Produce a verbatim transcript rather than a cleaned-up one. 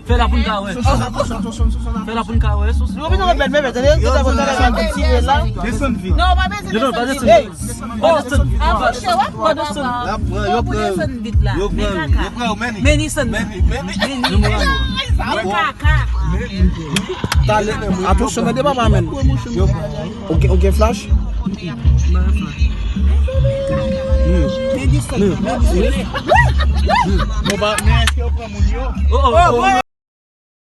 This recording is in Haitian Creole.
Fè la pou n ka wè. Fè la pou n ka wè, sou. Nou bezwen bèl bèbè, tande? Yo ta konn tande la ti la. Desann vit. Non, pa bezwen desann vit. Hey. Oh, desann vit. Avanse, w ap pran desann vit. Yo pran, yo pran. Yo pran, yo pran, men. Men desann vit. Men, men, men. Men kaka. Talè, atansyon, tande papa, men. Yo pran. Ou gen, ou gen flash? Men desann vit. Men desann vit. Bon, ba, men èske yo pran moun yo? Oh, oh, oh.